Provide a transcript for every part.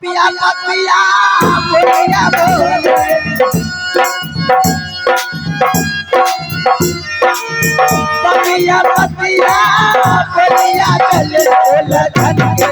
पिया पपिया बोलिया बोले। पपिया पपिया बोलिया चले उलझन के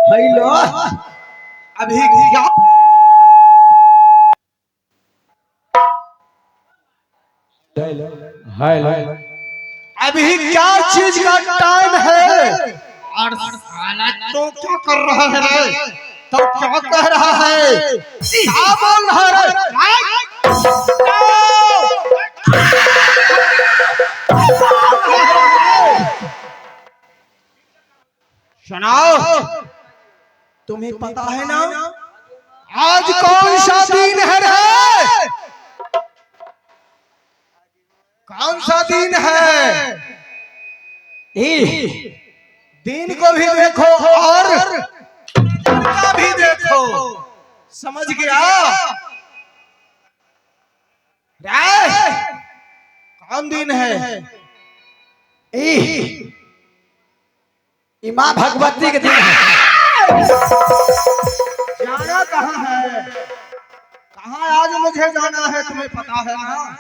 हेलो अभी क्या अभी क्या चीज का टाइम है? और साला तो क्या कर रहा है रे? तो क्या कह रहा है? क्या बोल रहा है रे? सुनाओ, तुम्हें पता है ना आज कौन सा दिन है रे? कौन सा दिन है? ई दिन को भी देखो और का भी देखो, समझ गया रे? कौन दिन है? ई ई माँ भगवती के दिन है। जाना कहाँ है? कहाँ आज मुझे जाना है तुम्हें पता है ना?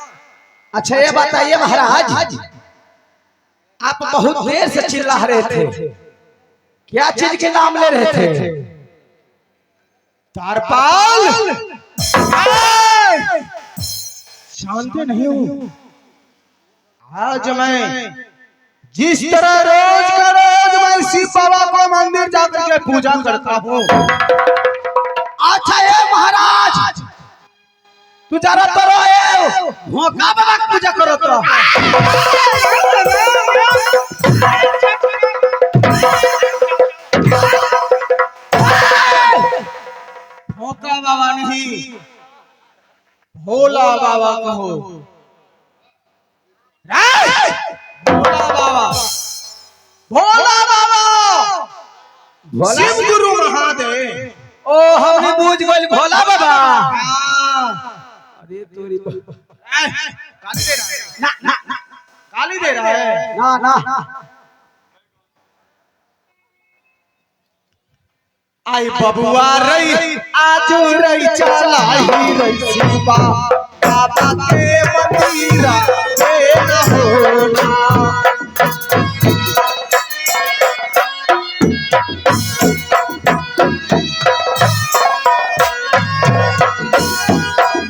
अच्छा ये बताइए महाराज, आप बहुत देर से चिल्ला रहे थे, क्या चीज के नाम ले रहे थे? तारपाल, शांत नहीं हूँ आज मैं। जिस तरह रोज का रोज मैं शिव बाबा को मंदिर जाकर के पूजा करता हूँ। अच्छा ये महाराज, तू जरा तो रहे भोका बाबा के पूजा करो तो। भोका बाबा नहीं, भोला बाबा कहो। रे! भोला बाबा, भोला बाबा, शिव गुरु महादेव। ओ हमने बूझ गइल भोला बाबा। हाँ। अरे तोरी ए, गाली दे रहा है, ना ना ना गाली दे रहा है। ना ना आई बबुआ रई आजू रई चलाई रई शिवा बाबा के मंदिरा में न होना।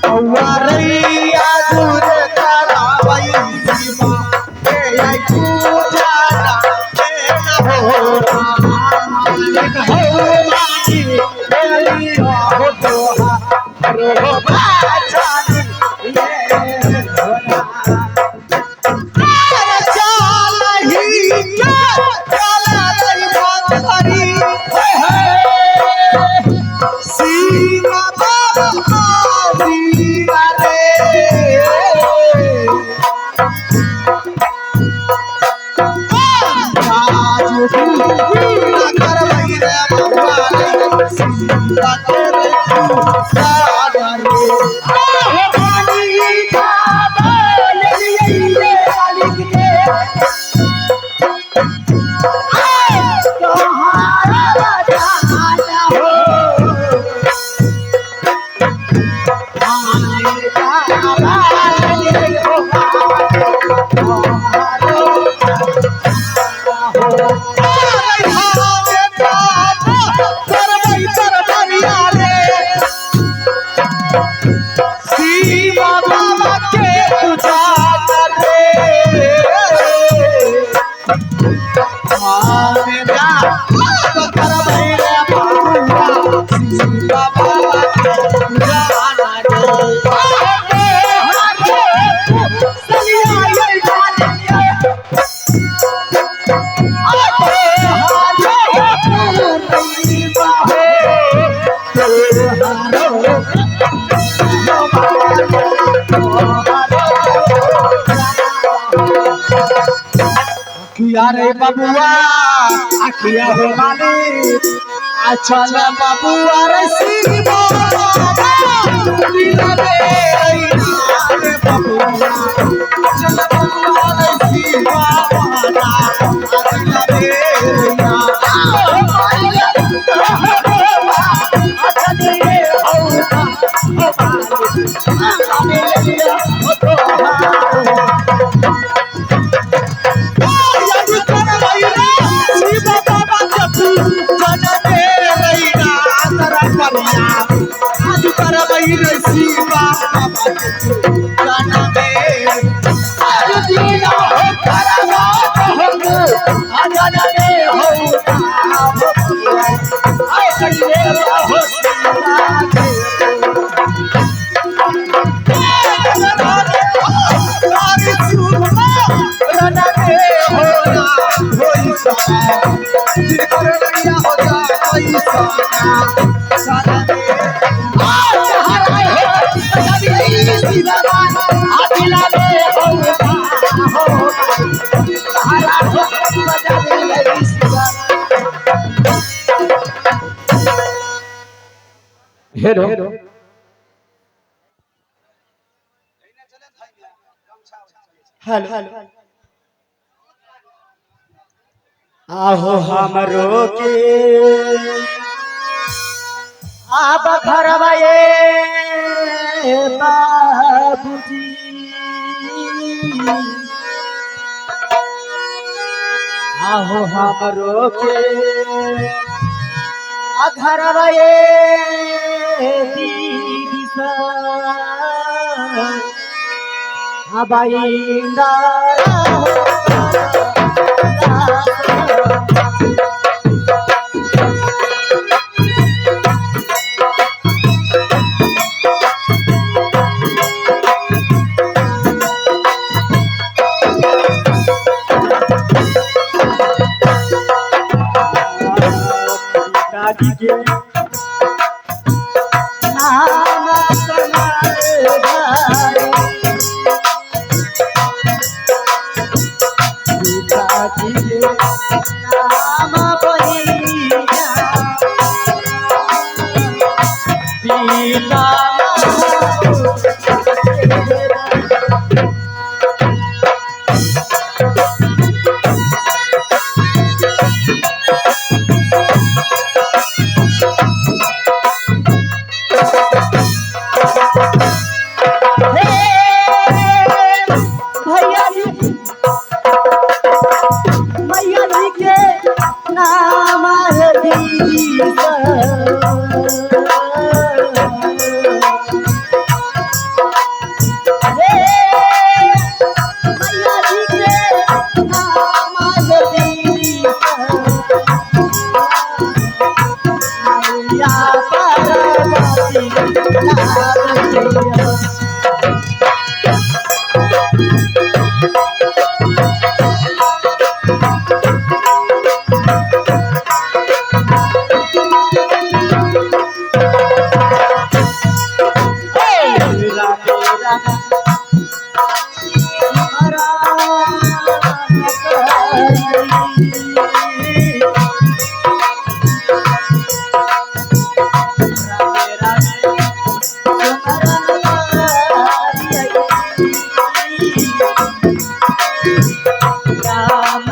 बबुआ रई आजू रे चलाई शिवा के आई पूजा में न होना। मालिक हो मानी मेरी हो दोहा रो बाचानी ये होना। किया रे बबुआ अखिया हो मालिक आ चल बबुआ रे सिंह बाबा दिल रे रे बबुआ चल बबुआ रे सिंह बाबा दिल रे हेलो हेलो आहो हमरो के आब घरवा ये बाबूजी आहो हमरो के आ घरवा ये दीदी सा नाम कमाए भाई पिताजी के नाम बहिया पिता भैया जी मैया जी के नाम है दीदी मैया जी के नाम है दीदी मैया पार्वती नाम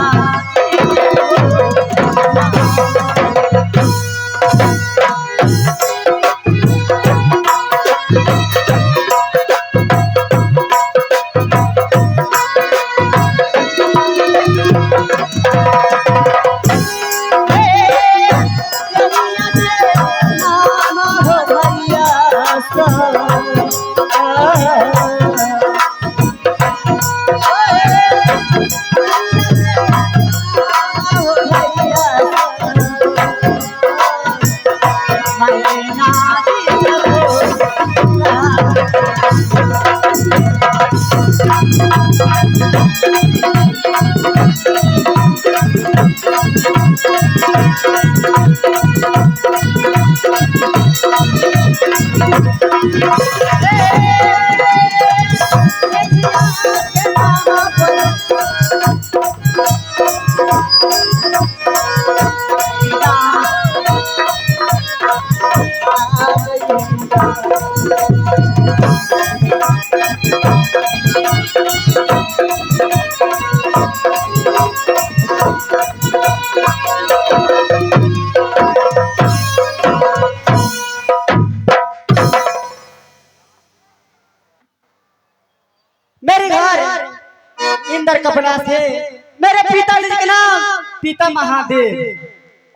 मेरे पिताजी के नाम पिता महादेव,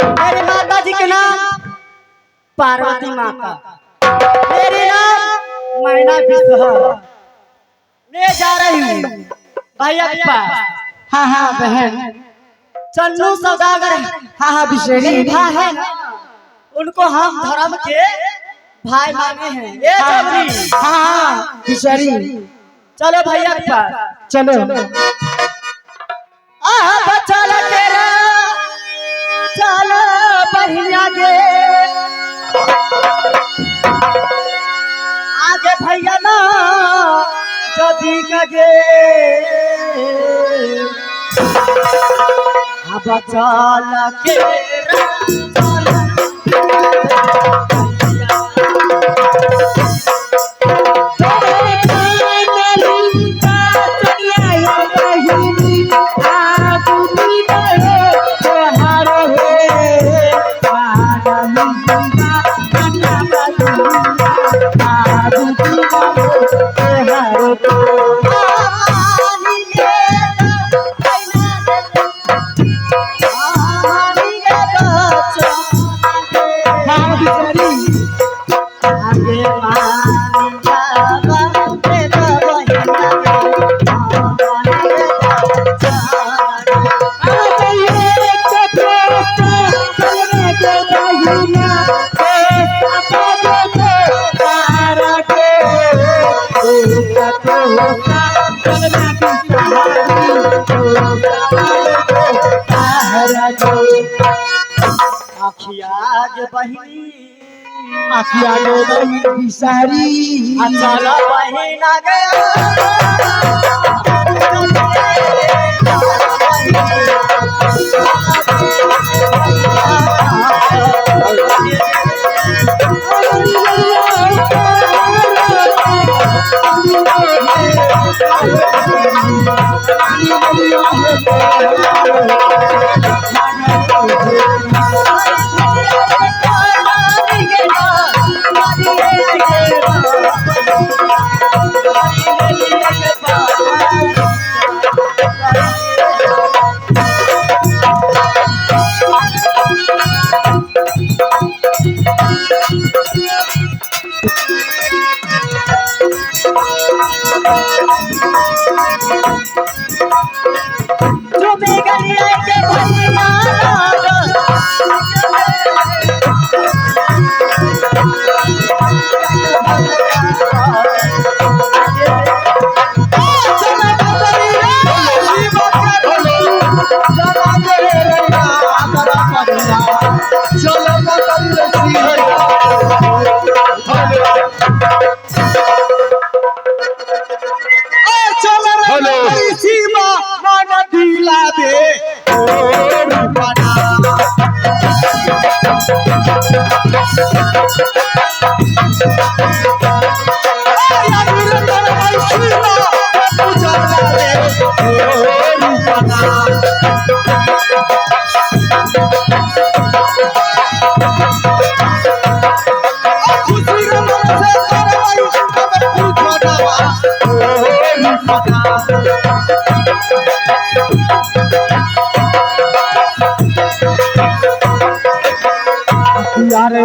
मेरे माता जी के नाम पार्वती माता, मेरे नाम मैना विश्वहर। मैं जा रही हूँ भैया के पास। हाँ हाँ बहन। चन्नू सौदागर। हाँ हाँ बिशहरी। भाई है ना, उनको हम धर्म के भाई माने हैं। ये चौधरी। हाँ हाँ बिशहरी। चलो भैया के पास। चलो। आहा बचल तेरा चल बहिया गे, आगे भैया ना जदी गे, अब चल के आखिया बहिनी आखिया गे बहिन बिशहरी। चल बहिना गे।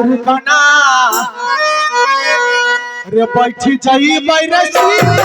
रुकना रे बैठी जाई मेरे सीता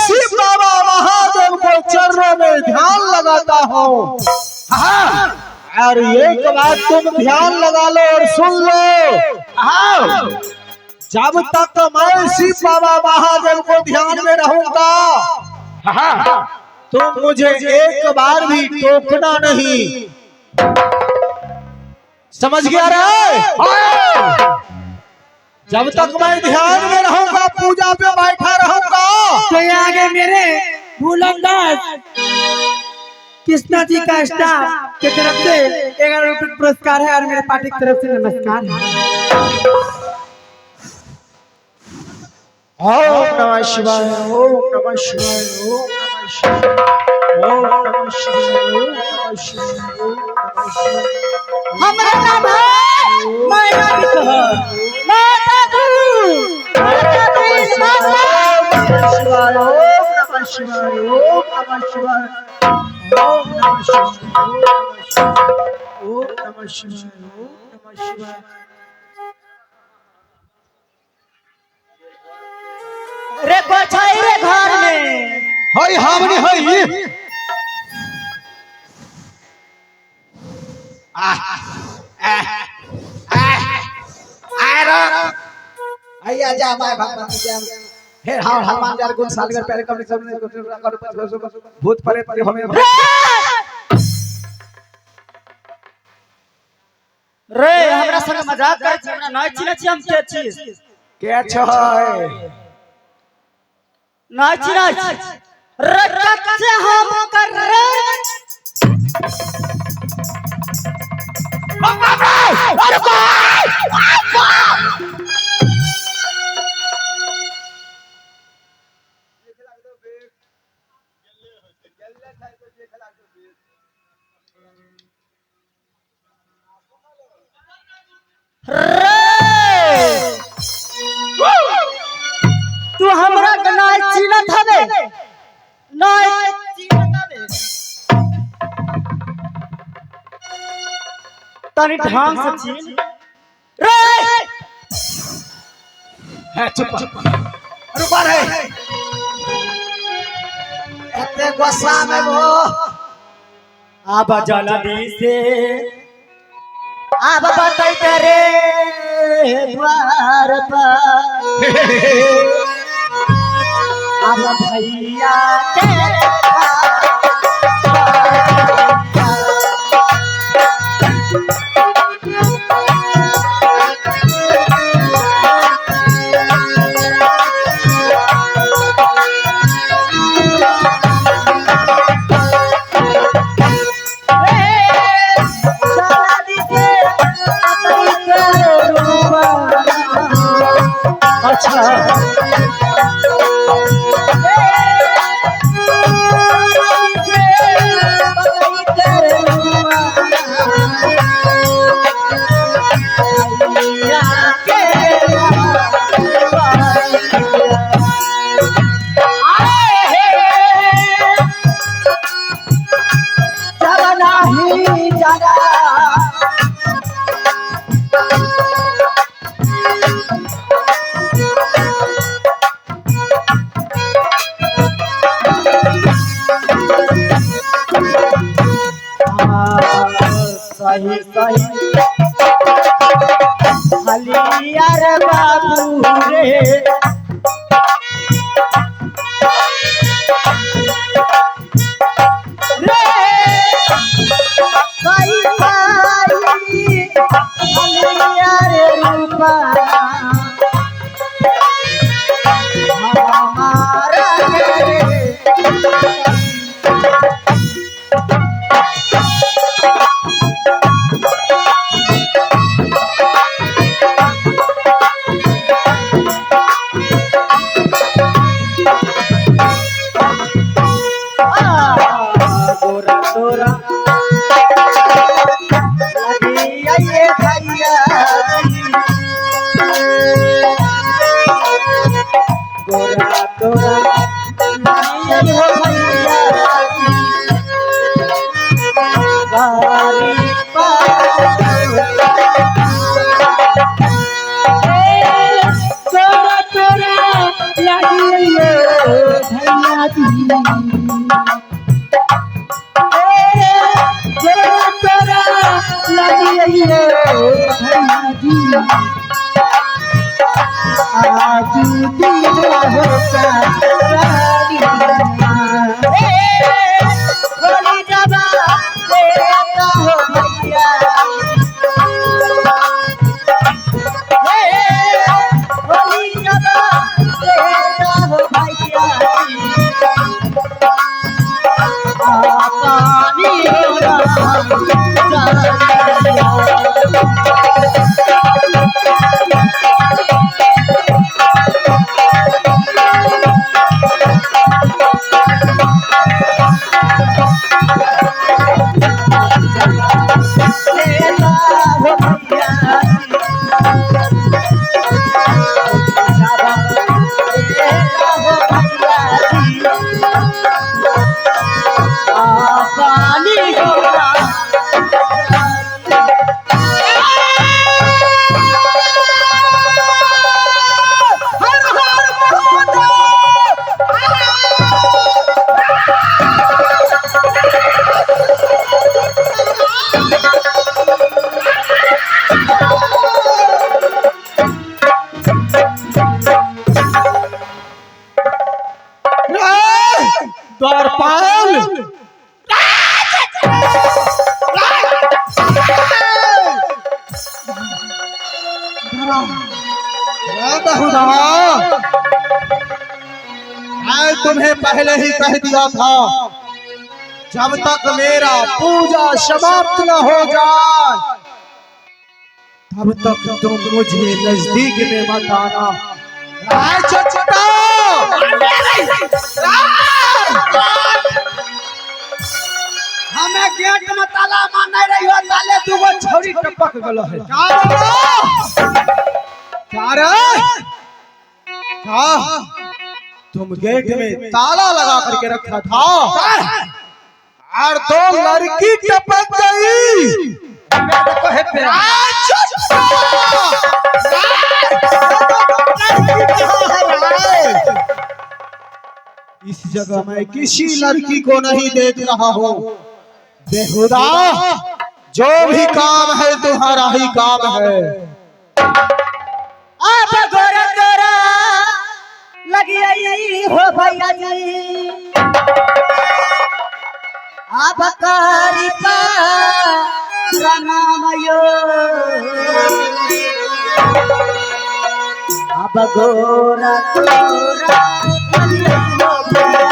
शिव बाबा महादेव को चरणों में ध्यान लगाता हूँ। हाँ, और एक बात तुम ध्यान लगा लो और सुन लो। हाँ। जब तक मैं शिव बाबा महादेव को ध्यान में रहूंगा, हाँ। तुम मुझे एक बार भी टोकना नहीं। समझ गया रे? हाँ। जब तक मैं ध्यान में रहूंगा, पूजा पे बैठा रहूंगा। तो यहाँ आगे मेरे भूलन दास कृष्णा जी का स्टाफ के तरफ से 11 रुपए पुरस्कार है और मेरे पार्टी की तरफ से नमस्कार है। ओम नमः शिवाय, ओम नमः शिवाय, ओम नमः शिवाय, ओम नमः शिवाय, ओम नमः शिवाय, ओम नमः शिवाय। हमारा नाम है मैना बिसहर। माता दी, माता दी, माता। ओम नमः शिवाय, ओम नमः शिवाय, ओम नमः शिवाय, ओम नमः शिवाय, ओम नमः शिवाय, ओम नमः शिवाय। रे कोछाई रे घर में। हई हमनी हई। आइया जा my भगवान जा। फिर हाँ हनुमान जार गुण सालगर पैर कमल सब भूत परे परे हमें। रे हमरा संग मजाक करे छी, हमरा नहीं चिन्है छी हम के चीज। के छै? नहीं चिन्है छी रे, कच्चे हम कर रे। रे तू हमरा के नहीं चिन्हत हबे, नहीं चिन्हत हबे। तनी ढंग से चिन्ह रे। है चुप रुपा रे, एते गुस्सा में वो। आब जल्दी से आब बतैते रे द्वार पर, आब भैया के। अच्छा। जरा नहीं जरा। सही सही हलिया रे बाबू रे, रे सही सही हलिया रे रूपा हमारा रे। गोरा तोरा आई रे भैया जी, आज दिन होता होली जबा देता हो भैया, होली जबा देता हो भैया, पानी हो पानी हो। द्वारपाल, मैं तुम्हें पहले ही कह दिया था, जब तक मेरा पूजा समाप्त न हो जाए तब तक तुम मुझे नजदीक में मत आना। हमें गेट में ताला मारने रही हो, ताले दूगो छौरी टपक गेलो है। क्या रे? क्या तुम गेट में ताला लगा करके रखा था और दो लड़की टपक गई? देखो है पे। इस जगह मैं किसी लड़की को नहीं देख रहा हूँ। बेहुदा, जो भी काम है तुम्हारा ही काम है। आप गोरा गोरा लगी आई हो भैया जी, आप कारी का प्रणाम यो, अब गोरा गोरा लगी आई हो भैया।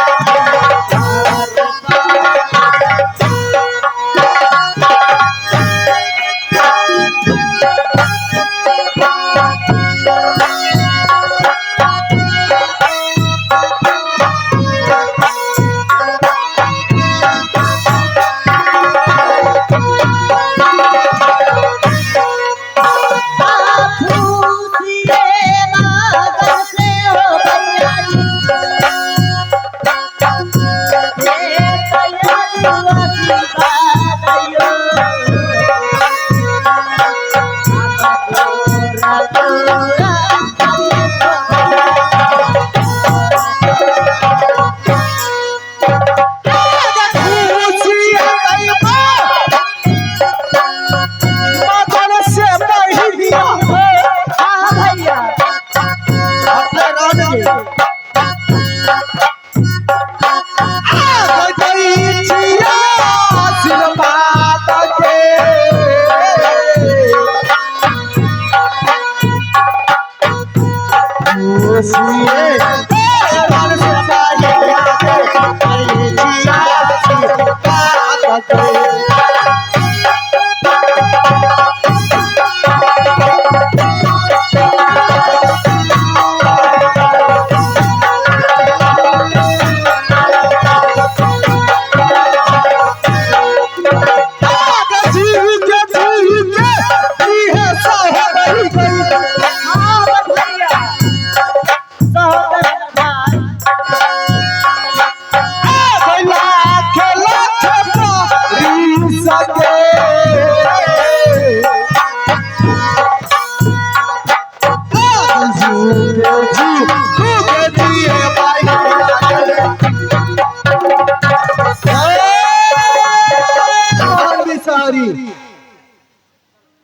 से हो भैया जी।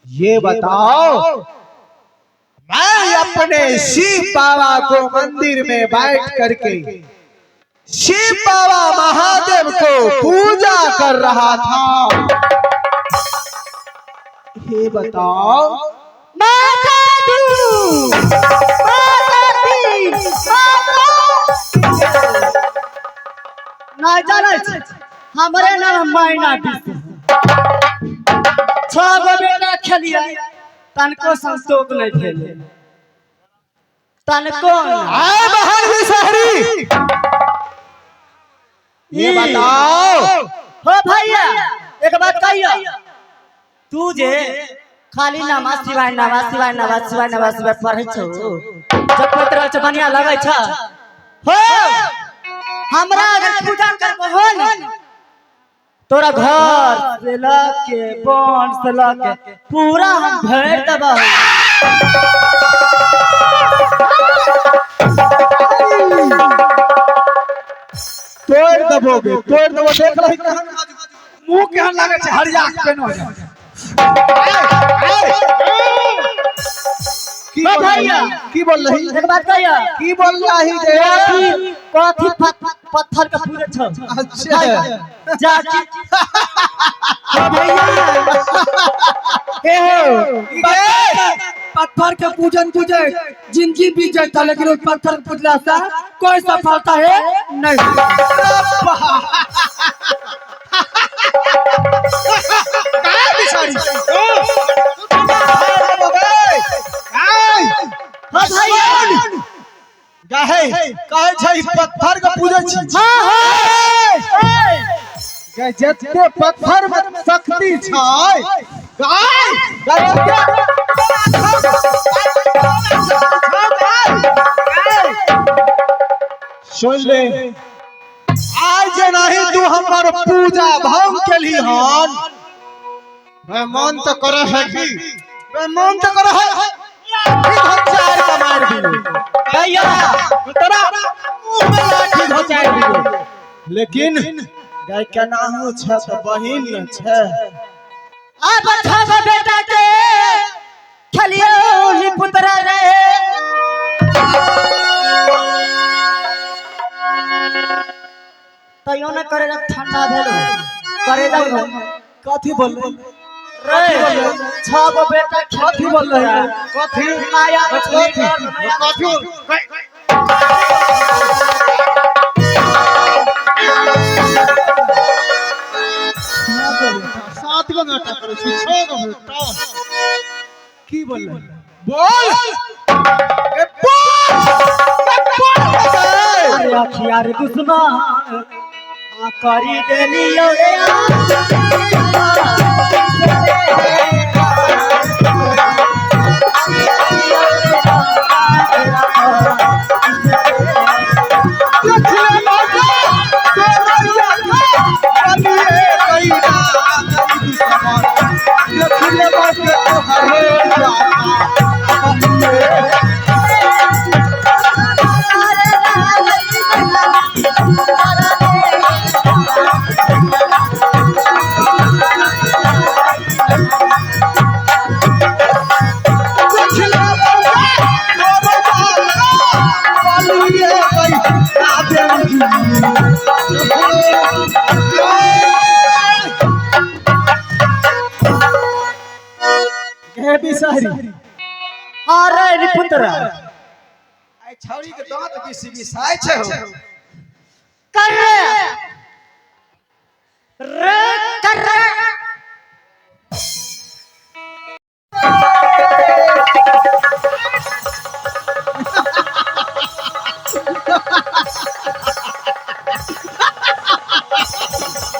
ये बताओ, मैं अपने शिव बाबा को मंदिर में बैठ करके शिव बाबा महादेव को पूजा कर रहा था। ये बताओ, माता दू, माता तीन, माता ना जानै छी, हमरे नाम मैना बिस। 6 गो बेटा खेलिए, तनको संतोष नहीं भेल, तनको नहीं। आए बहन विषहरी, ये बताओ। हो भैया, एक बात कहियो, तू जे खाली नमाज शिवाय नमाज शिवाय नमाज शिवाय नमाज शिवाय पढ़ै छौ, जपैत रहै छौ, बढ़िया लगै छ। हो हमरा अगर पूजा करबो हो न, तोरा घर से ल के बन से ल के पूरा हम भर देबो। तोड़ दबोगे, तोड़ दबो, देख रही कहां मुंह केहन लागे छै, हरिया के पेनो है। की ओ बोल रही? भैया। की बोल रही? एक बात कहियो, की बोल रही जे? कथी कथी पत्थर के पूजे छौ? अच्छा। जा की हो भैया, ए हो, पत्थर के पूजन तुझे जिंदगी बीत जाता, लेकिन उस पत्थर के पूजला से कोई सफलता है नहीं। काय बिचारी? हो भैया। गाहे कहै छै पत्थर के पूजै छी। हाँ, हाँ। गाय, जते पत्थर में शक्ति छै, गाय, गाय, जते सुन ले, आज जे नहीं तू हमर पूजा भंग केली हन, मैं मन तो करे है कि मैं मन तो करे है लाठी घोचार के मार दियो। भैया। तोरा मुंह में लाठी घोचार दियो। लेकिन गाय केनाहु छै त बहिन न छै। अब 6 गो बेटा के खेलियो नी पुतरा रे। तैयो न करे ठंडा भेलो करे दो। कथी बोलले? रे 6 गो बेटा। कथी बोलले? कथी? माया। कथी? कथी? सात गो बेटा करै छी, 6 गो बेटा। की बोलले? बोल, ए बोल, ए बोल बे। अरे अखियार दुश्मन आ करी देलियो रे। देख ले बाबा, तोरा जाके बलिए कइरा दुश्मन। देख ले बाबा, तोहरे जाके बलिए। देख ले बाबा, तोरा जाके बलिए कइरा दुश्मन। हे बिसहरी। अरे रे पुतरा। आई छौरी के दांत बिसी बिसाय छै हो। कर रे रे कर रे।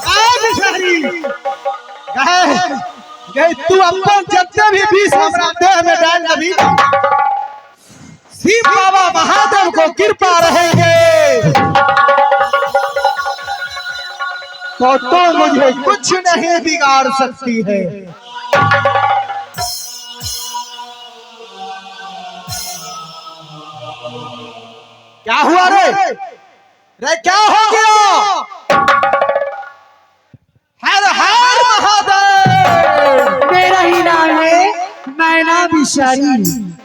आए बिसहरी, गए गए, तू अपन जते भी विष हमरा देह में डाल दबी, शिव बाबा महादेव को कृपा रहेंगे तो मुझे कुछ नहीं बिगाड़ सकती है। क्या हुआ रे? रे क्या हो गया? हर हर महादेव। मेरा ही नाम है मैना बिशारी,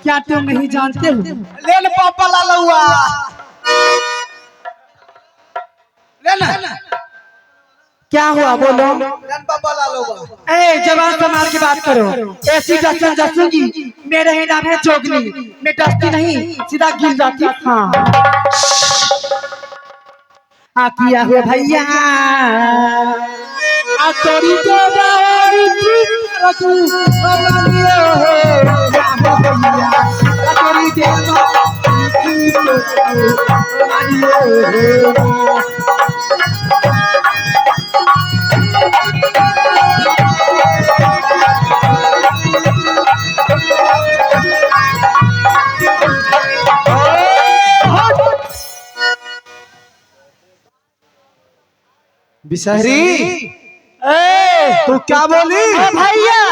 क्या तुम नहीं जानते हो? ले ले पापा ला लुआ ले ना। क्या हुआ बोलो? ले पापा ला लुआ। ए जवान संभाल के बात करो, ऐसी डसन डसूंगी, मेरे ही नाम है जोगनी, मैं डसती नहीं सीधा गिर जाती। हाँ आ किया हुआ भैया आ तोरी तो बारी तू मानियो हो भैया, आ तोरी दे मानियो हो। बिसहरी तू क्या बोली? ओ भैया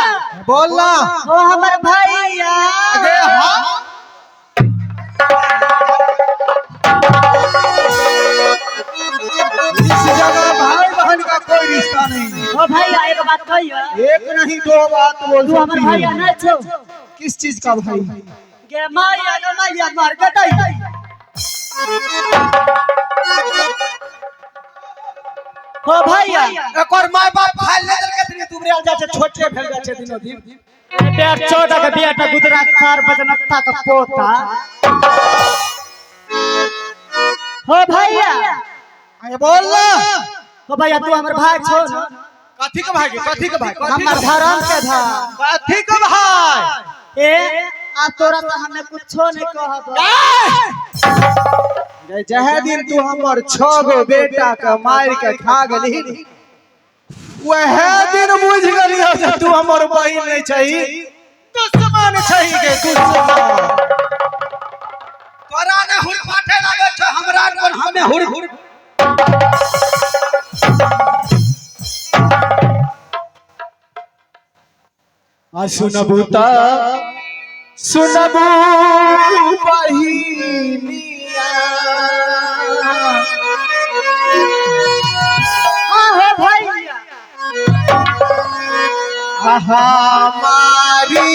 बोल ना। ओ हमर भैया। अरे हाँ इस जगह भाई बहन का कोई रिश्ता नहीं। ओ भैया एक बात कहियो, एक नहीं दो बात बोल तू हमर सकती भैया है। नहीं छो। किस चीज का भाई? गे माया गे माया मार के दई। ओ भैया एकर my बाप फाइल ले देलकै तनी दुबरायल जाइ छै, छोटे भेल जाइ छै दिनो दिन। बेट 14 के बेटा गुजरात सार बजनत्ता का पोता। हो भैया अरे बोल ना। हो भैया तू हमर भाई छो न? कथी के भाई? कथी के भाई? हमर धर्म के भाई। कथी के भाई? ए आ तोरा तो हमें कुछो नहीं कहब। जहे दिन तू हमर 6 गो बेटा के मार के खा गेली वह दिन बुझ गेली हो जे तू हमर बहिन नहीं छही, दुश्मन छही गे दुश्मन। तोरा ने हुर फाटे लागल छौ, हमरा कोन हमे हुर हुर। आ सुनबू त सुनबू बहिनिया, आहो भैया हमारी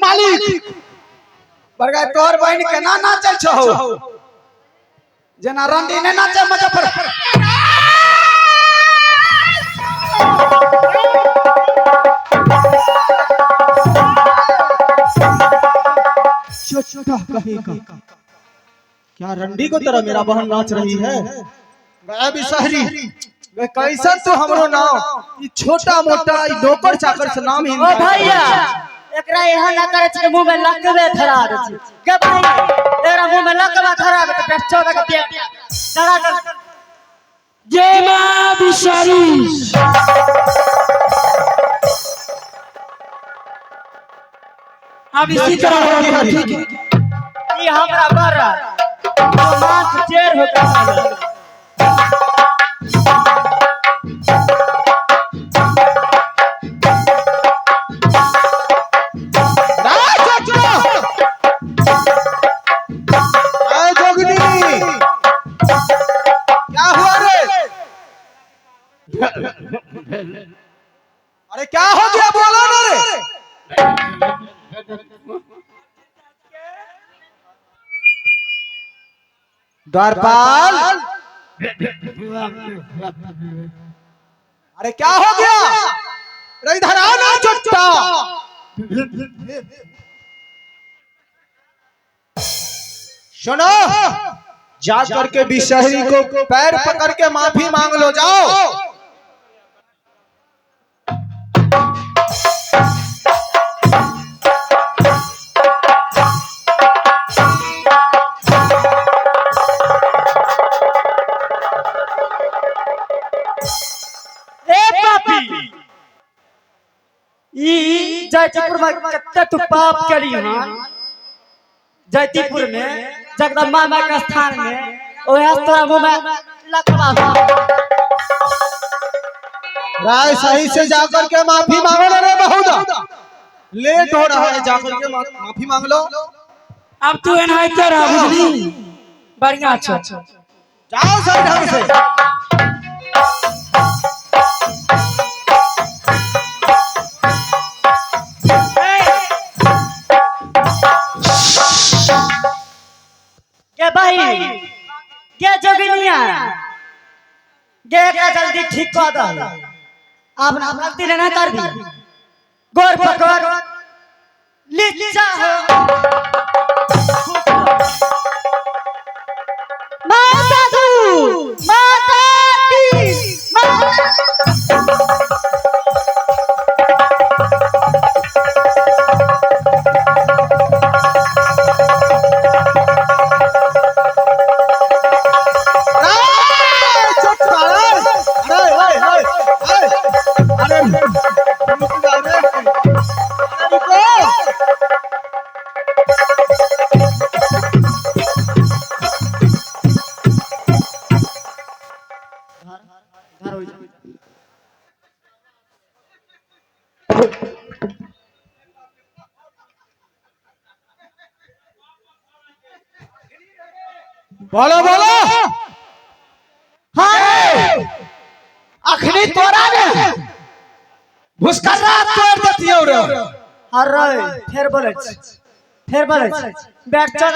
मालिक बड़का तोहर बहिन केना नाचै छौ, जेना रंडी नहि नाचै मुजफ्फर। छोटा कहीं का क्या रंडी को तरह मेरा बहन नाच रही है? गया बिसहरी कैसा तू हमरो नाम ई छोटा मोटा ई नौकर चाकर से नाम ही। ओ भैया एकरा एहन ना करे छै मुंह में लकवे धरा दे छै। गे भाई एकरा मुंह में लकवा धरा दे त 14 के पेट धरा दे। जय मां बिसारी। अब इसी तरह होगा, ठीक है। ई हमरा बड़ा तो माथ टेढ़ होता है। जोगनी, क्या हुआ रे? अरे क्या हो गया, बोलो ना रे। द्वारपाल, अरे क्या हो गया? अरे इधर आओ ना चुट्टा। सुनो, जा करके बिशहरी को पैर पकड़ के माफी मांग लो, जाओ। ए पापी, ई जैतीपुर में कत्ते तू पाप करी हन। जैतीपुर में जगदम्बा माँ के स्थान में ओहे तोरा मुंह में लकवा हो। राय सही से जाकर के माफी मांगो ना रे, बहुत लेट हो रहा है, जाकर के माफी मांग लो। अब तू एनाहिते रह, बुझली? बढ़िया अच्छा। जाओ सही ढंग से। गे भाई, गे जोगिनिया, गे एकरा जल्दी ठीक कर दल। अपना गलती ना कर दी, गोर पकड़ लिच्चा हो। माता दू, माता दी, माता। अरे चुट्टा रे, अरे ओए ओए ओए, अरे रुक जाओ रे, अरे रुको। बोलो बोलो। अखनी तोरा ने भुसकर्रा तोड़ देती रे। अरे फेर बोले, फेर बोले, बैठ चल।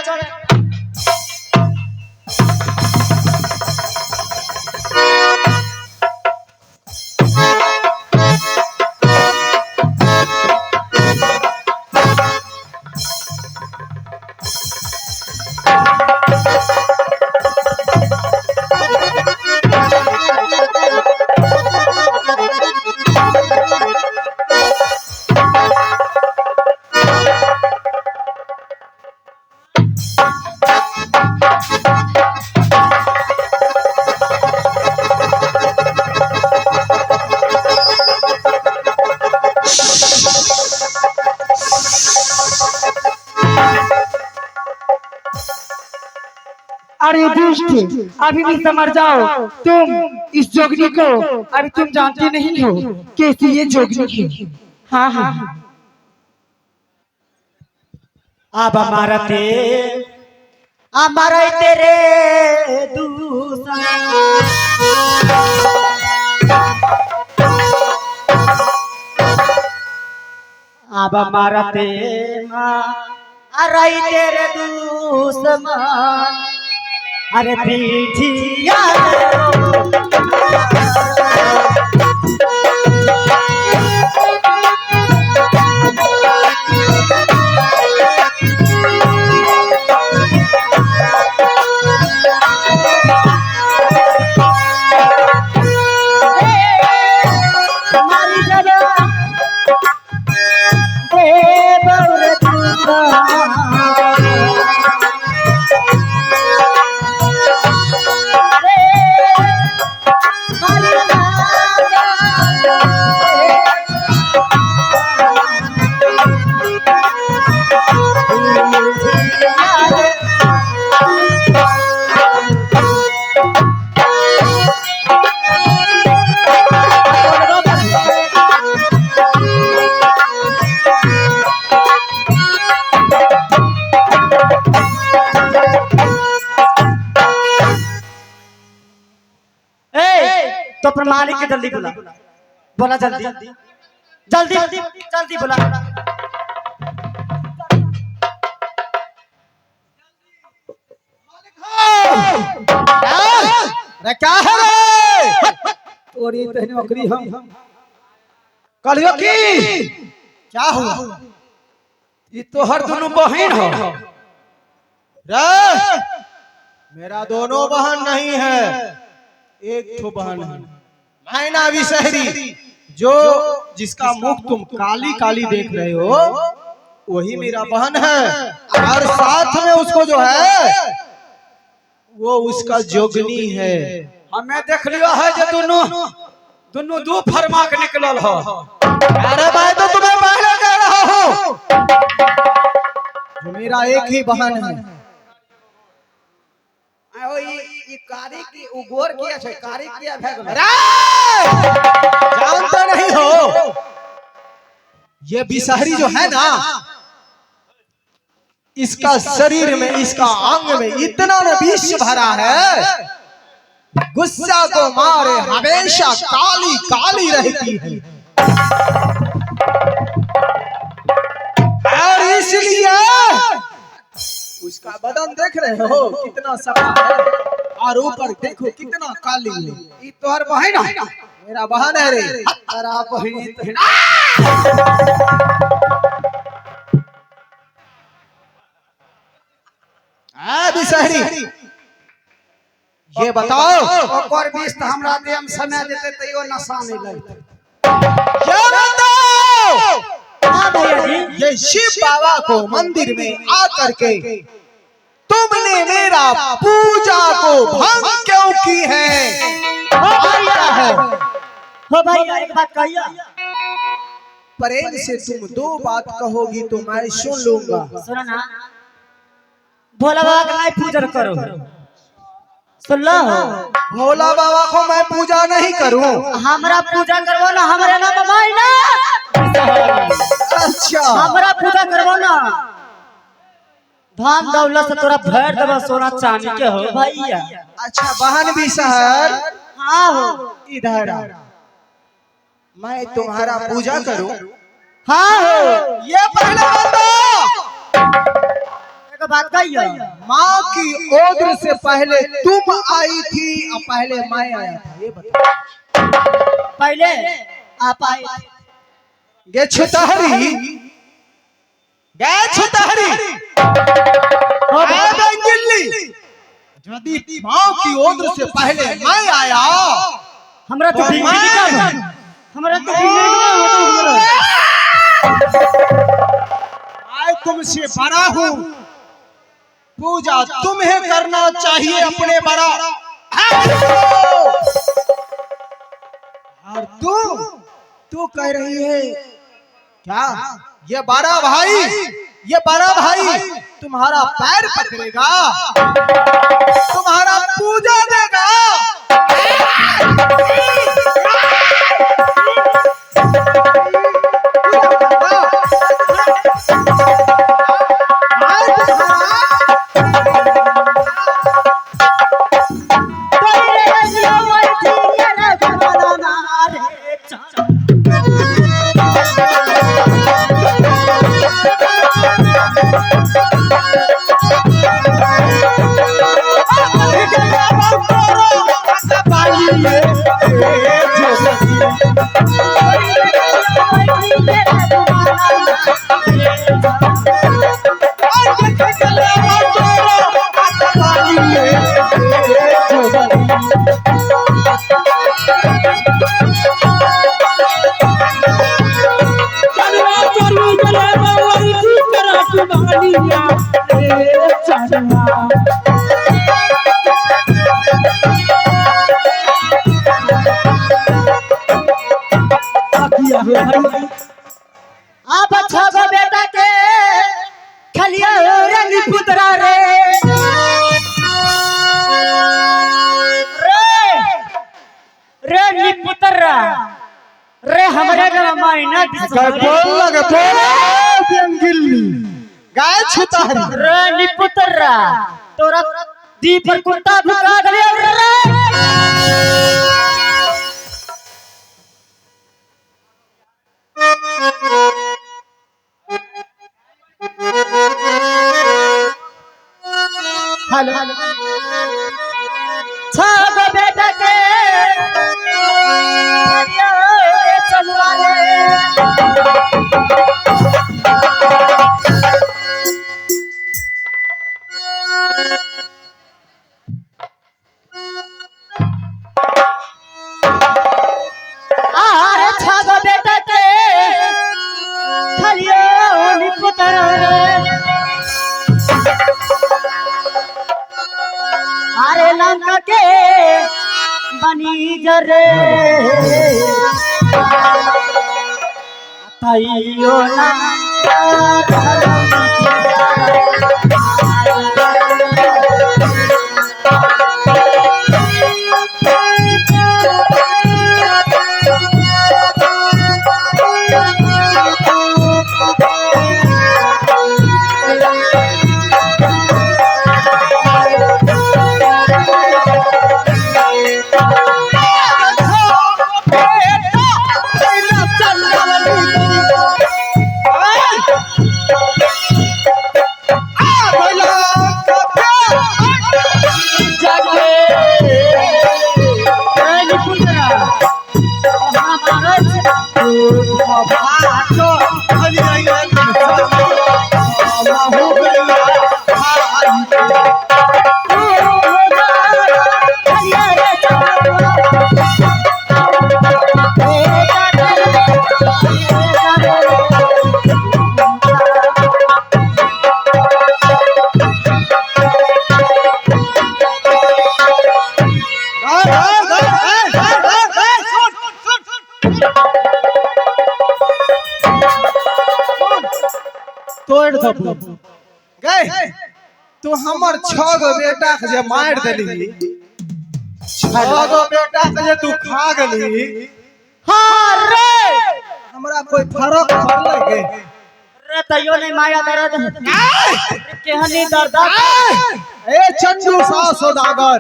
अरे दुष्ट, अभी भी समझ जाओ तुम इस जोगनी को, अभी तुम जानते नहीं हो कैसी ये जोगनी है। हाँ हाँ। अब मरते अमरते रे दूसरा। अब मरते अरते रे दुश्मन, अरे पीठिया मारी जब ए बौर रे। अपन मालिक के जल्दी बुला, बोला जल्दी जल्दी जल्दी बुला। अरे क्या है रे? तोरी तहनी ओकरी हम कहलियो की क्या हुआ ई तोहर दुनू बहिन हो। रे? मेरा दोनों बहन नहीं है, एक ठो बहन है, मैना विषहरी, जो जिसका मुख तुम काली काली देख रहे हो वही मेरा बहन है, और साथ में उसको जो है वो उसका जोगनी है। हमें देख लियो है जे दुनू दुनू दू फरमा के निकलल हो। अरे मैं तो तुम्हें पहले कह रहा हूँ, जो मेरा एक ही बहन है। ओ ई कारी की उ गोर किया छै, कारी किया भए गेलै? अरे जानते नहीं हो, ये बिसहरी जो है ना, इसका शरीर में, इसका अंग में इतना न विष भरा है, गुस्सा को मारे हमेशा काली काली रहती है, और इसलिए उसका बदन देख रहे हो कितना सफा है, और ऊपर देखो कितना काली है। ई तोहर बहिन हो? मेरा बहन है रे। तारा बहिन तहन आ बिसहरी, ये बताओ ओकर विष त हमरा देह में समय देते तैयो नशा नहीं लगते। ये बताओ, हाँ भैया जी, ये शिव बाबा को मंदिर में आकर के तुमने मेरा पूजा को भंग क्यों की है? हो भैया, है हो भैया एक बात कहिया, प्रेम से तुम दो बात कहोगी तो मैं सुन लूंगा। सुनो ना, भोला बाबा का नहीं पूजन करो, सुन लो। भोला बाबा को मैं पूजा नहीं करूं। हमरा पूजा करबो ना, हमरे नाम मायना। अच्छा, हमरा पूजा करबो ना, धन दौलत से तोरा भर देबो सोना चांदी के हो भैया। अच्छा बहन बिसहर, हाँ हो, इधर आ, मैं तुम्हारा पूजा करूं? हाँ हो। ये पहले बताओ, एक बात कहियो, माँ की ओद्र से पहले तुम आई थी और पहले मैं आया था, ये बताओ। पहले आप आए। गे छुतहरी, गे छुतहरी, यदि माँ की ओद्र से पहले मैं आया, हमरा तो भिंगी का, हमरा तो भिंगी का होता हमरा। मैं तुमसे बड़ा हूँ, पूजा तुम्हें करना चाहिए अपने बड़ा। और तू तू कह रही है क्या ये बड़ा भाई, ये बड़ा भाई तुम्हारा पैर पकड़ेगा, तुम्हारा पूजा देगा। आप अच्छा गो बेटा के खलिया रंग पुतरा रे रे रे निपुतरा रे हमरे के मायना बोल लगे बोल गाय छुतारी रे निपुतरा तोरा दी पर कुत्ता भुका गले रे। हेलो। छह गो बेटा के चलवा रे। आरे छह गो बेटा के खलियो निपुतर रे। अरे लंका के बनी जरे तैयो ना तोड़ दबू गए तू हमर 6 गो बेटा के जे मार देली, 6 गो बेटा के जे तू खा गेली, हाँ रे हमरा कोई फर्क पड़लै गे? रे तैयो नहीं माया दर्द केहनी दर्द। ए चंदू सा सौदागर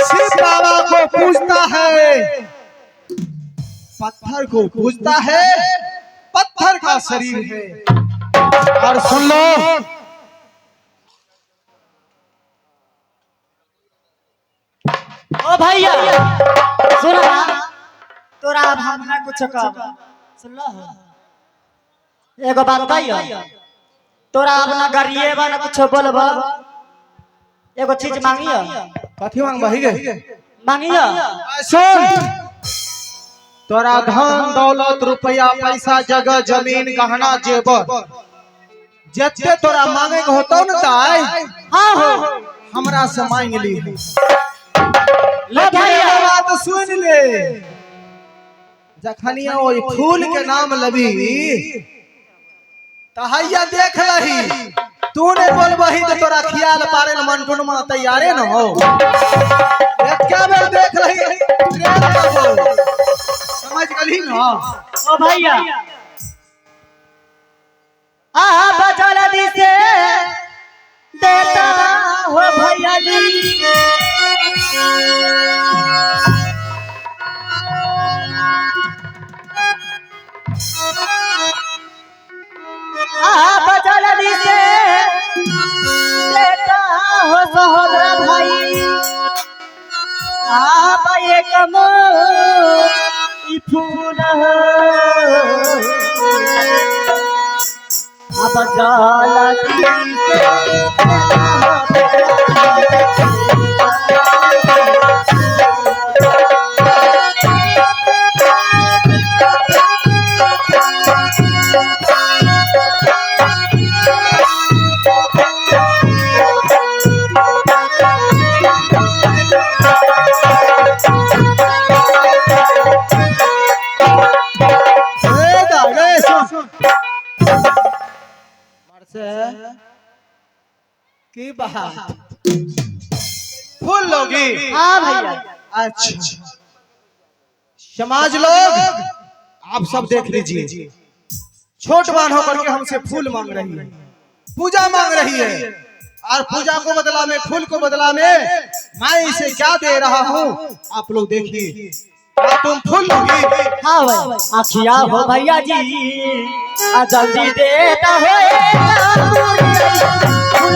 शिव बाबा को पूजता है, पत्थर को पूजता है, पत्थर का शरीर है। और सुन लो, ओ भैया सुना तोरा अब हम ना कुछ कह सुन लो एगो बात कहियो तोरा अब ना गरिएबा ना कुछ बोलबा, एगो चीज मांगियो। कथी मांग बही गे? मांगियो। सुन, तोरा धन दौलत रुपया पैसा जगह जमीन गहना जेवर जते तोरा मांगे के होतो न ताई, हाँ हो हमरा से मांग ली। ले भैया बात सुन ले, जखनिया ओई फूल के नाम लबी तहैया देख लही, तू ने बोलबही तो तोरा ख्याल पारे न मनटुनमा तैयारे न हो। एक बेर देख लही समझ गली न। ओ भैया आ बजल से देता हो भैया जी। आ बजल से देता हो सहोदरा भाई, आ भाई कमो फूल हो अब जाला की बात फूल लोगी? हाँ भैया। अच्छा समाज लोग आप सब देख लीजिए, छोट बान होकर के हमसे फूल मांग रही है, पूजा मांग रही है, और पूजा को बदला में फूल को बदला में मैं इसे क्या दे रहा हूँ आप लोग देखिए। क्या तुम फूल लोगी? हाँ भाई आखिया हो भैया जी जल्दी देता हो फूल।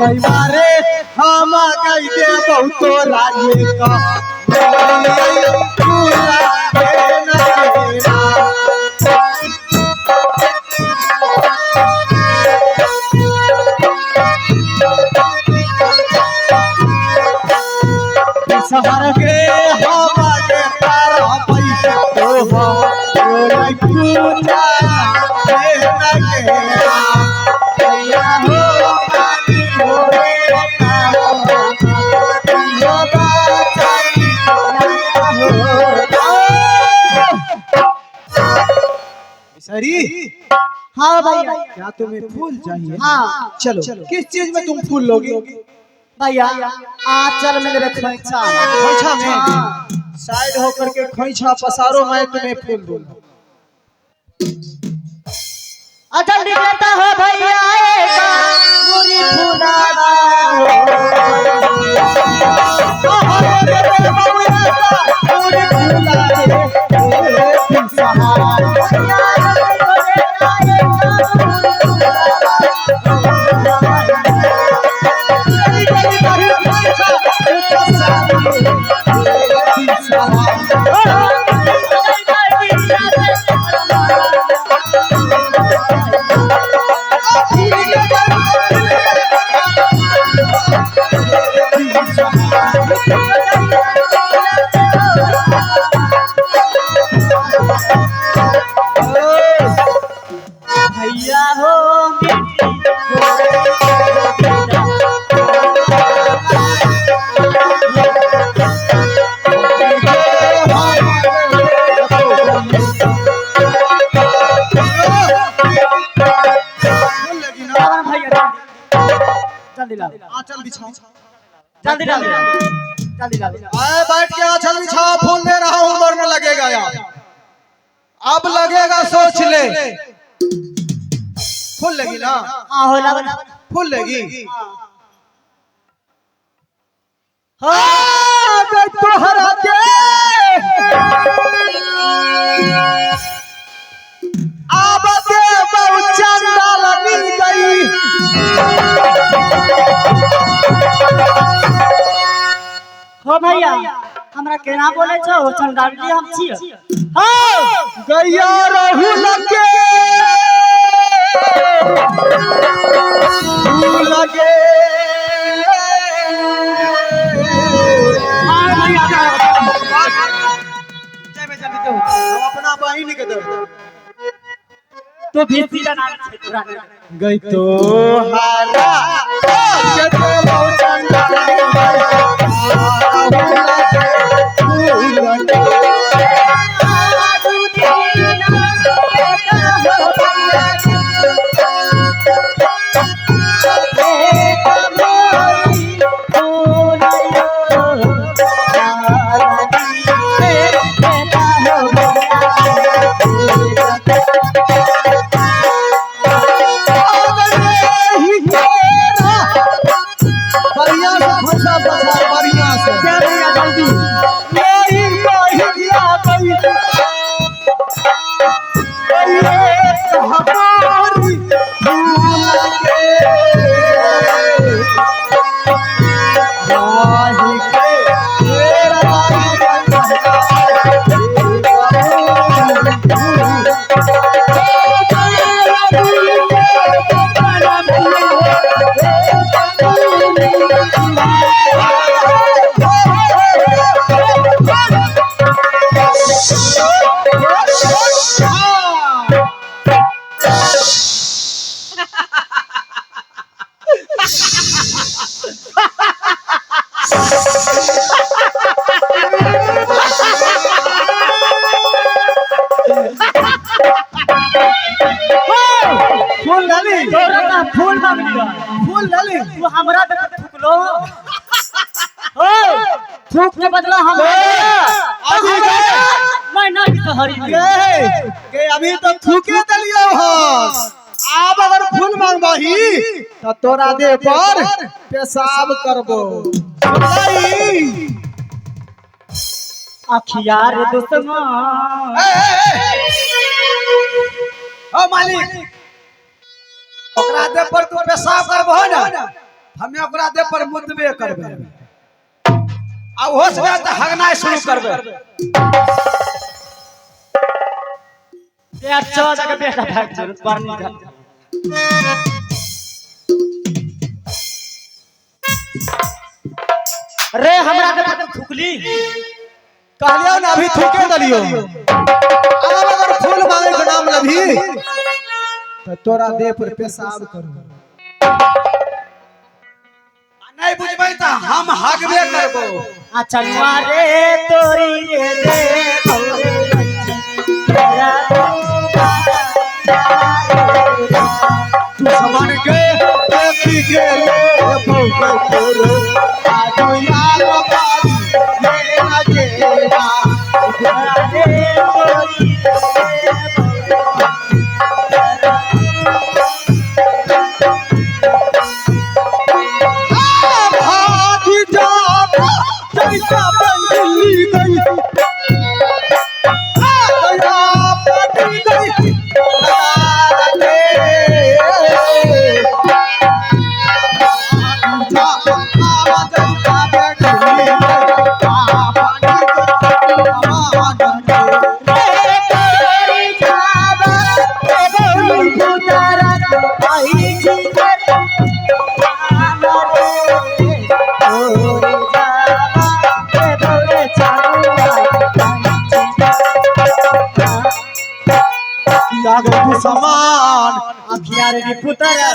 मारे हम गई दे बहुतो राये का फूला के नगेना। शहर के हम के तारा पैसा तो हो रोई पूजा के नगेना। भैया हो पानी हो रे तारा, यो बाचाई हो। सरी हाँ भैया। क्या तुम्हें फूल चाहिए? हाँ। चलो, किस चीज में तुम फूल लोगी? भैया आंचल में लेबे खोइछा। खोइछा में साइड होकर के खोइछा पसारो, मैं तुम्हें फूल दूंगा। अटल निकलता हो भैया एक मुरी फुलावा। भैया हो भैया जल्दी लाओ, आंचल बिछाओ, जल्दी लाओ, जल्दी लाओ। आए बैठ के आंचल बिछाओ, फूल दे रहा हूं, उम्र में लगेगा यार, अब लगेगा, सोच ले। फूल लगी ना? हाँ हो लाओ। फूल लगी। हाँ तोहरा के आब दे बहु चंडाल मिल गई। हो भैया हमरा केना बोले छो, चंडाली हम छियै। हाँ गैया रहू लगे लगे। हम अपना बहिन के दे तो भी सीधा नाम छै तोरा। गई तो हारा के दे बहु चंडाल मिल गई। बढ़िया से फंसा बचा, बढ़िया से। यही बहिया गई ये हमारी भूल के माही के तेरा फूल डाली, तोरा का फूल मांगली, फूल डाली। तू हमरा पे थूकलो हो, थूक के बदला हमरा अभी गए मैं ना हरी गए के अभी तो थूके दलियो हो। आप अगर फूल मांगबही तो तोरा दे पर पेशाब करबो। सुनलही? अखियार दुश्मन। ओ मालिक, ओकरा देह पर तू पेशाब करबहो ना हमे ओकरा देह पर मुतबे करबै आ ओहो से नहि तऽ हगनाइ शुरू करबै। पेट चल जाके बेटा भाग जरूर पर नहीं जा। रे हमरा के पर थुकली। कहलियो ना अभी थूके दलियो। अब अगर फूल मांगे के नाम लभी तो तोरा देह पर पेशाब करू। आ नहि बुझबै तऽ हम हगबे करबो। अच्छा रे तोरी रे रे औरे तेरा दुश्मन के देखी के ले भौके तोरो आजू यार बारी ये ना जेना। रे तोरी भागी जा जैसा बंदिली गई दया पटी गई लगा दे जा आवा जैसा बंदिली गई पानी के रे तोरी जाबा रे बोली पुतारा आई जी रे तोरी जाबा रे बोले चारुआ आगे दुश्मन अखिया रे पुतारा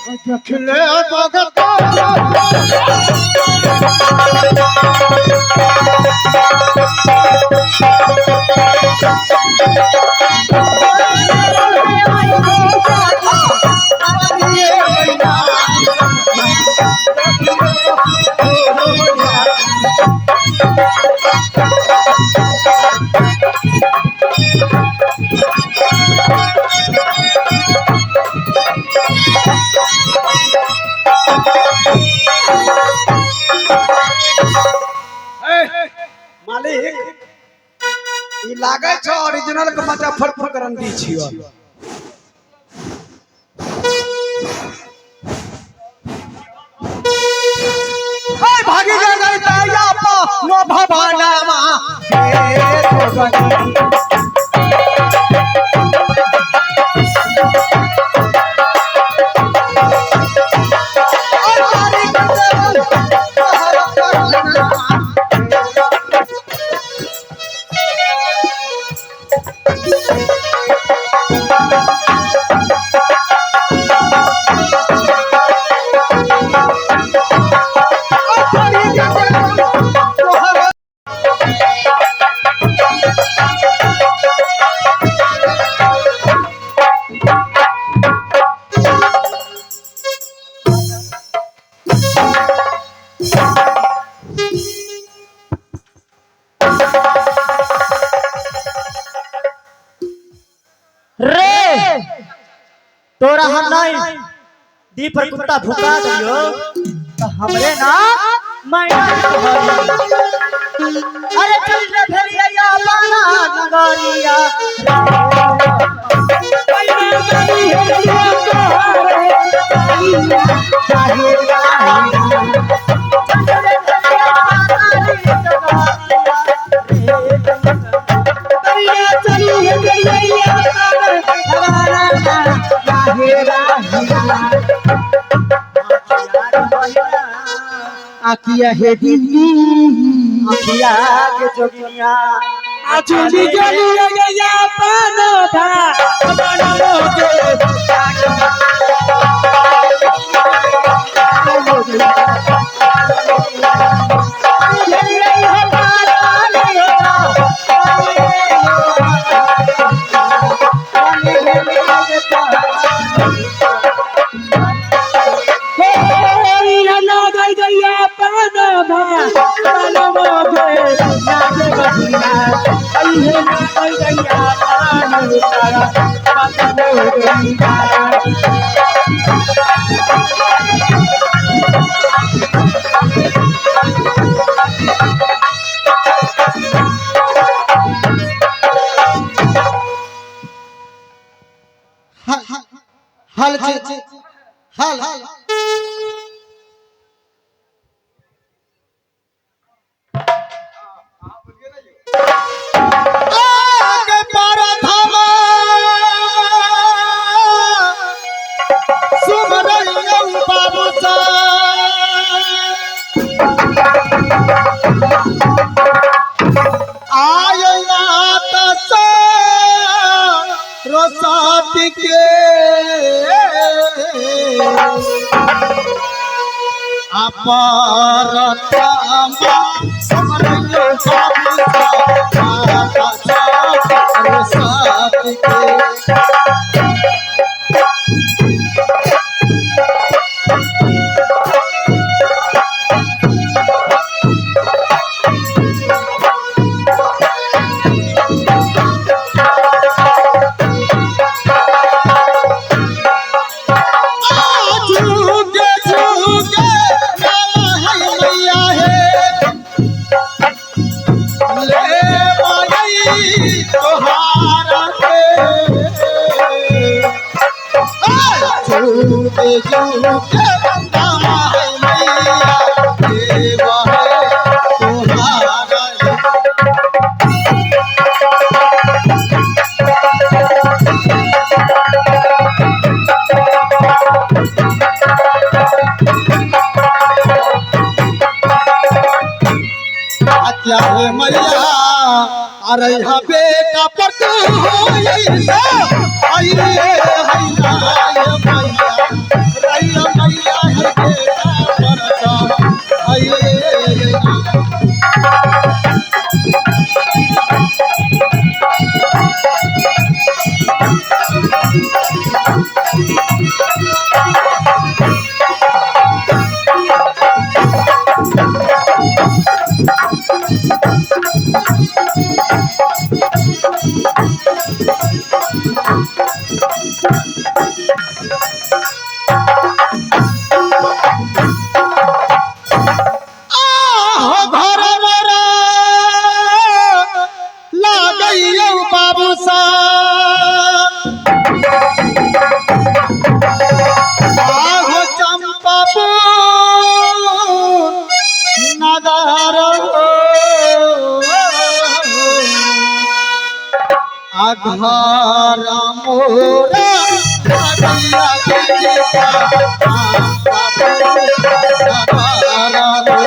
देखले भगत मालिक ई लागै छौ ओरिजिनल के मुजफ्फरपुर के रंडी छियो। हाय भागी गई गई ताया पा नो भवाना मा के तो गई। और तारी के देवल तोहर करना। और तारी के देवल तोहर रे तोरा हम नहीं दी पर कुत्ता भुका दियो तो हमरे ना मैना तोहरी। अरे चल रे भेड़िया पाना नगरिया आकिया हे दिल्ली अखिया के जोगिया आचुली गली गया पानो था पानो के हल हल हल। आय माता सरस्वती के अपरतमा समरयो बाबू माता सरस्वती के। झूके झूके नाम है मैया है ले माई तोहारा के। झूके झूके नाम है मैया देव है तोहारा के। क्या है मैया अरे यहाँ बेटा पर तू हो आई रे हैया ये मैया रैया मैया है बेटा पर तो आई रे। आहो घर मोरा लागैयौ बाबू सा आहो चंपापुर नगर अघर मोरा लागैया गिरिया चंपापुर नगर।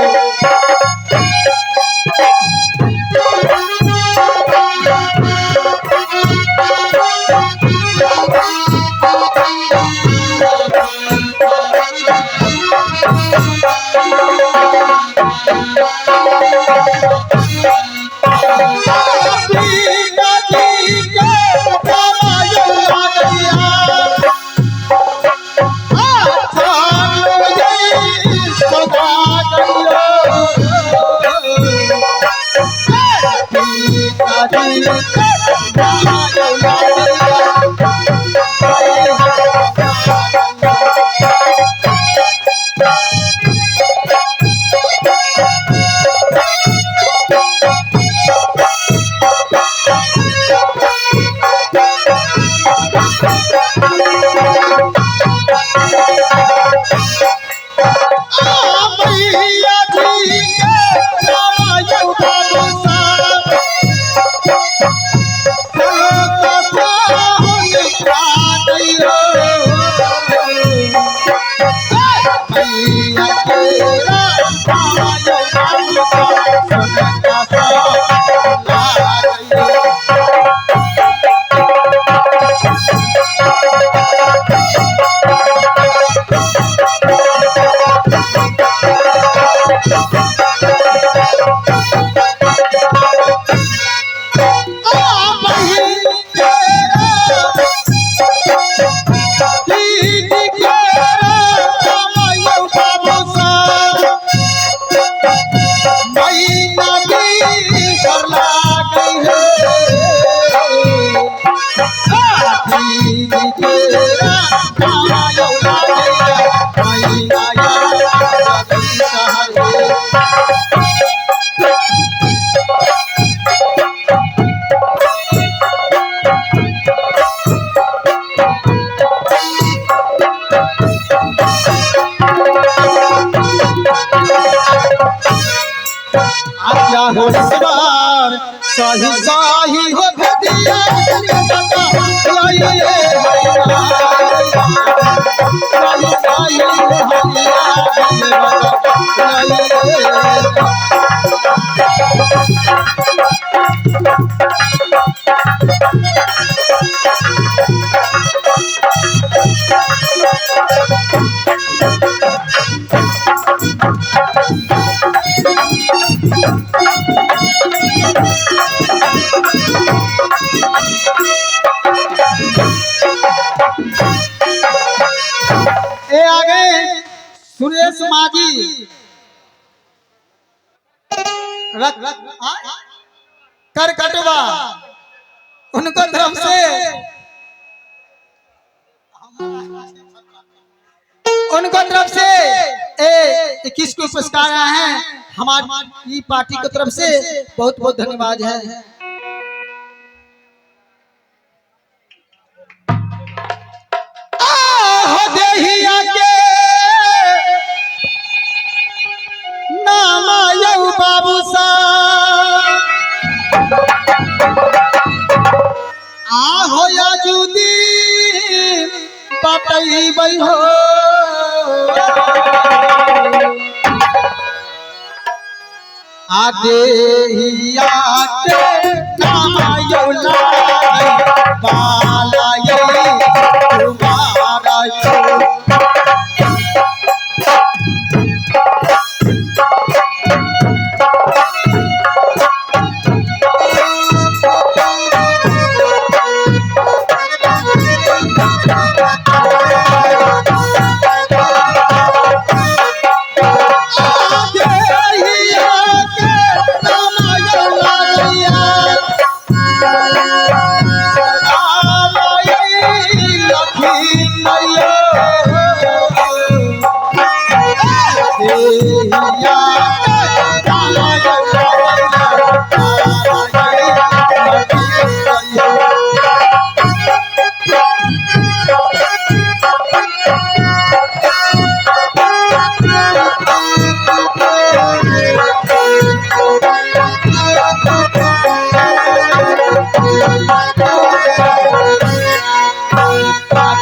आज्ञा हो ईश्वर सही सही हो भेदिया लाइए। सही सही हलिया बतलैया। ए आगे सुरेश माजी रख करकटवा उनको तरफ से उनको तरफ से ए 21 को पुरस्कार आया है हमारी पार्टी की तरफ से बहुत बहुत धन्यवाद है। आहो देहिया के नाम यौ बाबू सा आहो याजुदी पतई बई हो आ देहिया के नाम यौ लाई बाला यौ तुम्हारा यौ।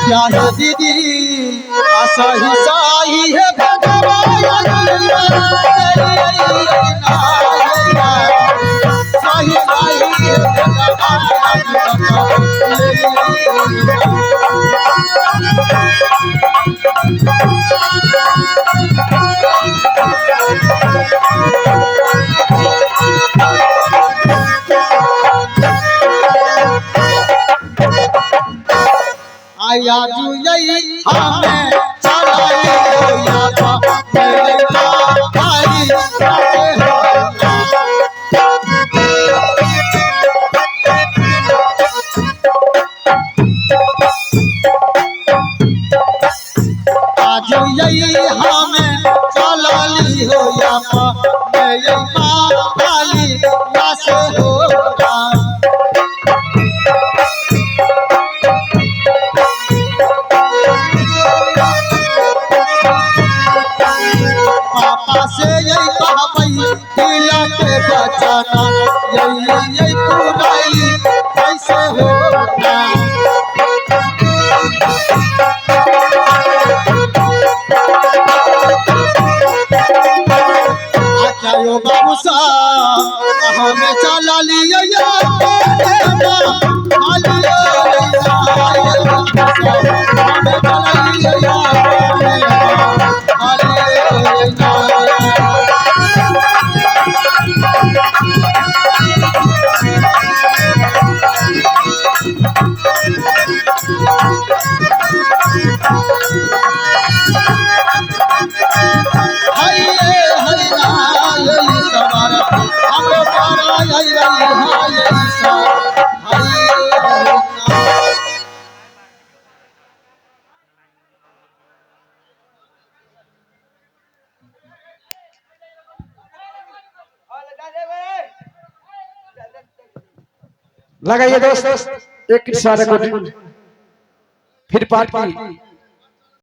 क्या है दीदी सही साही है भगवान साही साही है भगवान। आया जुई हमें चलाए या मेरे भाई हो। आज यही हमें चलाली हो या मेरे माली या से हो। पापा से यही कहबई दिला के बचाना यही यही पुराई कैसे हो। आख्यायो बाबू साहब हमें चला लियो या हमें चला लियो या। लगाइए दोस्त एक सारे को फिर पार्ट की।